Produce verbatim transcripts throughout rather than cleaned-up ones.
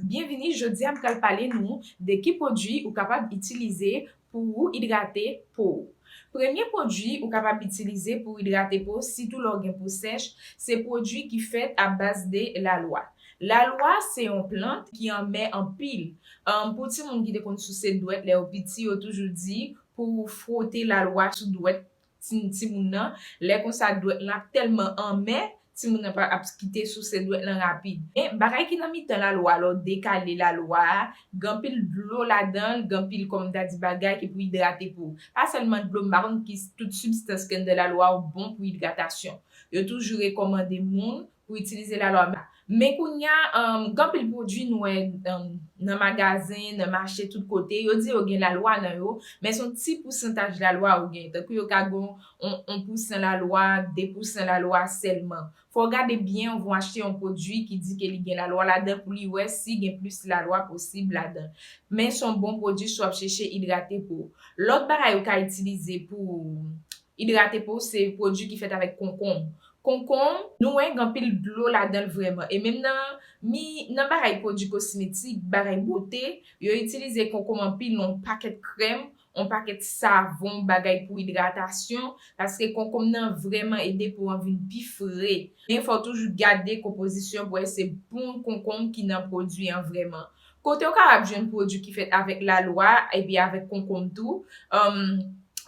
Byenvini, jodi a m pral pale nou de ki pwodui ou kapab itilize pou w idrate po w. Premye pwodui ou kapab itilize pou w idrate po w, sitou lè w gen po sèch, se pwodui ki fèt a baz de lalwa. Lalwa se yon plant ki anmè anpil. Ahn, pou timoun ki te konn souse dwèt lè yo piti, yo toujou di pou w fwote lalwa sou dwèt ti, timoun nan. Lè konsa, dwèt lan ap tèlman anmè, timoun nan pa ap kite souse dwèt lan rapid. Men bagay ki nan mitan lalwa, lè w dekale lalwa a, gen anpil dlo ladan l, gen anpil, kòm m ta di, bagay ki pou idrate po w. Pa sèlman dlo, m pa konn ki tout sibstans ki anndan lalwa yo bon pou idratasyon. Yo toujou rekòmande moun pou itilize lalwa. Men kounye a, um, gen anpil pwodui nou wè, um, nan magazen, nan mache, tout kote, yo di yo gen lalwa nan yo, men se yon ti pousantaj lalwa ou gen. Tankou yo ka gen yon, yon, yon pousan lalwa, de pousan lalwa sèlman. Fò w gade byen anvan w achte yon pwodui ki di ke li gen lalwa ladan pou li wè si gen plis lalwa posib ladan. Men se yon bon pwodui si w ap chèche idrate po w. Lòt bagay ou ka itilize pou idrate po w, se pwodui ki fèt avèk konkonm. Konkonm, nou wè, gen anpil dlo ladan l vrèman. E menm nan, mi, nan bagay pwodui kosmetik, bagay bote, yo itilize konkonm anpil nan yon pakèt krèm, yon pakèt savon, bagay pou idratasyon, paske konkonm nan vrèman ede po w an vin pi fre. Men fò w toujou gade konpozisyon pou wè se bon konkonm ki nan pwodui an vrèman. Kote w kapab jwenn pwodui ki fèt avèk lalwa epi avèk konkonm tou, um,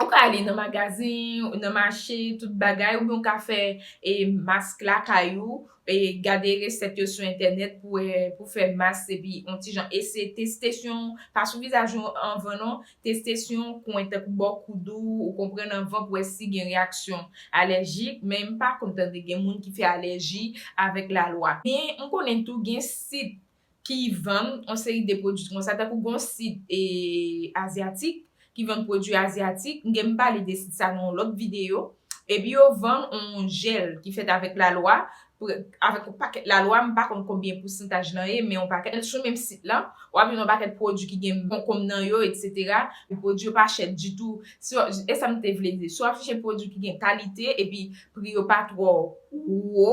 ou ka ale nan magazen, nan mache, tout bagay, oubyen w ka fè, e, mask lakay ou, e, gade resèt yo sou entènèt pou, e, pou fè mask epi yon ti jan eseye teste sou, pa sou vizaj ou anvan non, teste sou yon kwen tankou bò koud ou, ou konprann, anvan pou wè si gen reyaksyon alèjik, men m pa konn tande gen moun ki fè alèji avèk lalwa. Men m konnen tou gen sit ki vann yon seri de pwodui konsa, tankou gen yon sit, e, azyatik ki vann pwodui azyatik. M gen m pale de sit sa nan yon lòt videyo. Epi yo vann yon jèl ki fèt avèk lalwa, pou, avèk yon pakèt lalwa, m pa konn konbyen pousantaj lan ye, men yon pakèt sou menm sit lan, w ap jwenn yon pakèt pwodui ki gen konkonm nan yo, etsetera. Pwodui yo pa chè ditou. Si w, e sa m te vle di. Si w ap chèche pwodui ki gen kalite, epi pri yo pa twò wo,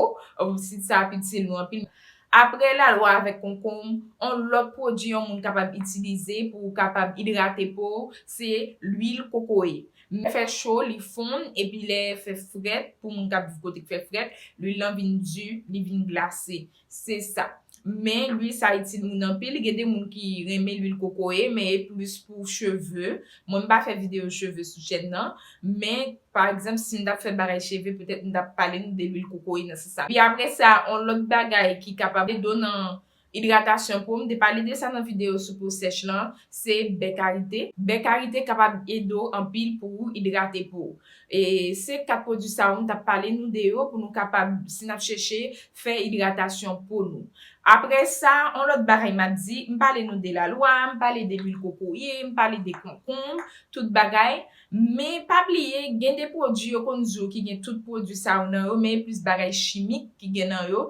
sit sa ap itil nou anpil. Apre lalwa avèk konkonm, yon lòt pwodui yon moun kapab itilize pou kapab idrate po w, se lwil kokoye. Lè fè cho, li fonn, epi lè fè frèt, pou moun k ap viv kote k fè frèt, lwil lan vin di, li vin glase. Se sa. Men lwil sa itil moun anpil. Gen de moun ki renmen lwil kokoye, men e plis pou cheve. Mwen, m pa fè videyo cheve sou chèn nan, men pa egzanp, si m t ap fè bagay cheve, petèt m t ap pale nou de lwil kokoye nan sans sa. Epi apre sa, yon lòt bagay ki kapab ede w nan idratasyon po w, m te pale de sa nan videyo sou po sèch lan, se bè karite. Bè karite kapab ede w anpil pou w idrate po w. E se kat pwodui sa yo m t ap pale nou de yo pou nou kapab, si n ap chèche fè idratasyon po nou. Apre sa, yon lòt bagay m ap di, m pale nou de lalwa, m pale de lwil kokoye, m pale de konkonm, tout bagay. Men pa bliye, gen de pwodui yo konn di w ki gen tout pwodui sa yo nan yo, men e plis bagay chimik ki gen nan yo,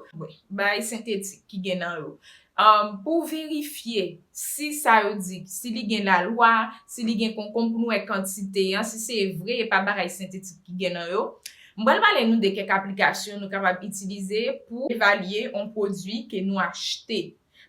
bagay sentetik ki gen nan yo. Um, pou verifye si sa yo di, si li gen lalwa, si li gen konkonm, pou nou wè kantite an, si se vre, e pa bagay sentetik ki gen nan yo. M pral pale nou de kèk aplikasyon nou kapab itilize pou evalye yon pwodui ke nou achte.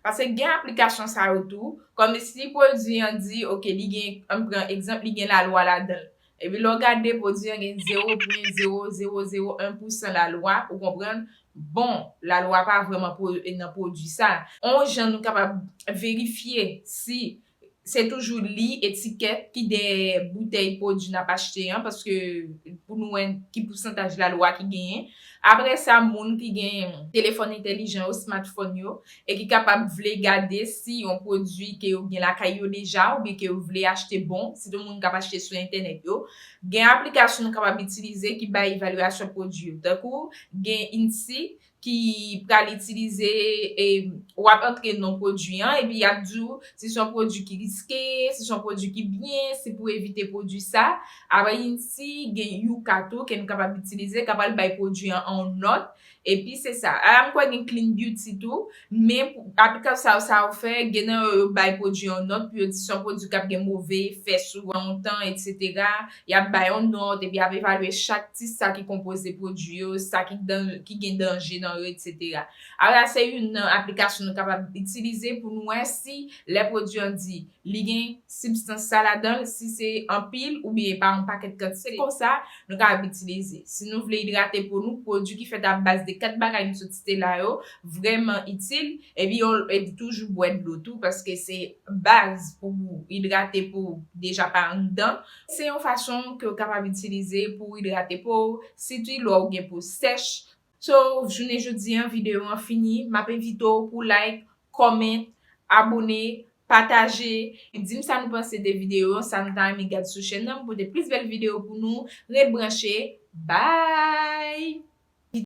Paske gen aplikasyon sa yo tou, kòm si pwodui an di, oke, li gen, ann pran egzanp, li gen lalwa ladan l. Epi lè w gade pwodui an gen zewo pwen zewo zewo zewo en pousan lalwa, ou konprann? Bon, lalwa pa vrèman pwo-, nan pwodui sa. On jan nou kapab verifye si se toujou li etikèt ki dèyè boutèy pwodui n ap achte an, paske pou nou wè ki pousantaj lalwa ki genyen. Apre sa, moun ki gen telefòn entèlijan yo, smartphone yo, e ki kapab vle gade si yon pwodui ke yo gen lakay yo deja oubyen ke yo vle achte bon, sitou moun k ap achte sou entènèt yo, gen aplikasyon nou kapab itilize ki bay evalyasyon pwodui yo. Tankou, gen INSEE ki pral itilize, e, w ap antre non pwodui an, epi y ap di w si se yon pwodui ki riske, si se yon pwodui ki byen, si pou evite pwodui sa. Apre INSEE, gen Yuka tou ke nou kapab itilize, k ap al bay pwodui an yon nòt, Epi se sa. A, m kwè gen Clean Beauty tou, men pou aplikasyon sa yo, sa yo fè, gen nan yo, yo bay pwodui yon nòt, pou yo di se yon pwodui k ap gen move efè sou ou nan yon tan, etsetera. Y ap bay yon nòt, epi y ap evalye chak ti sa ki konpoze pwodui yo, sa ki dan-, ki gen danje nan yo, etsetera. Ala se youn nan aplikasyon nou kapab itilize pou nou wè si lè pwodui an di li gen sibstans sa ladan l, si se anpil oubyen pa yon pakèt kantite. Konsa, nou kapab itilize. Si nou vle idrate po nou, pwodui ki fèt a baz de kat bagay nou sot site la yo, vrèman itil. Epi, yon, epi toujou bwè dlo tou, paske se baz pou idrate po deja pa anndan. Se yon fason ke w kapab itilize pou idrate po w, sitou lè w gen po sèch. So, jounen jodi an, videyo an fini. M ap envite w pou like, comment, abone, pataje. Di m sa nou panse de videyo an, sa nou ta renmen gad sou chèn nan. M pote plis bèl videyo pou nou. Ret branche. Bye!